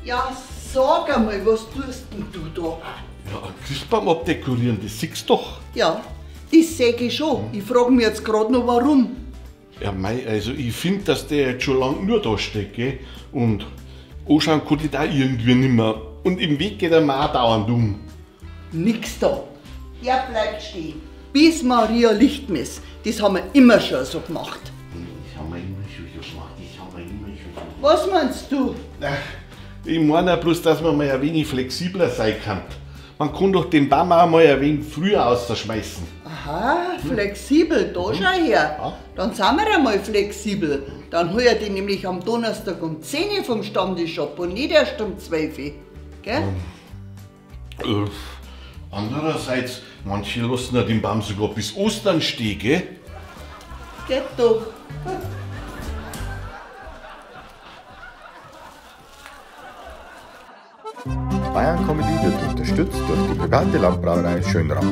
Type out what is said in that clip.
Ja, sag einmal, was tust denn du da? Ja, einen Christbaum abdekorieren, das siehst du doch. Ja, das seh ich schon. Ich frag mich jetzt grad noch, warum. Ja, mei, also ich find, dass der jetzt schon lang nur da steht, gell? Und anschauen kann ich da irgendwie nimmer. Und im Weg geht er mir auch dauernd um. Nix da. Der bleibt stehen, bis Maria Lichtmess. Das haben wir immer schon so gemacht. Das haben wir immer schon so gemacht, das haben wir immer schon so gemacht. Was meinst du? Ach, ich meine bloß, dass man mal ein wenig flexibler sein kann. Man kann doch den Baum auch mal ein wenig früher rausschmeißen. Aha, flexibel, da schau her. Ja. Dann sind wir einmal flexibel. Dann hol ich den nämlich am Donnerstag um 10 Uhr vom Stammtisch ab und nicht erst um 12 Uhr. Gell? Andererseits, manche lassen ja den Baum sogar bis Ostern stehen, gell? Geht doch. Bayern Comedy wird unterstützt durch die private Landbrauerei Schönrath.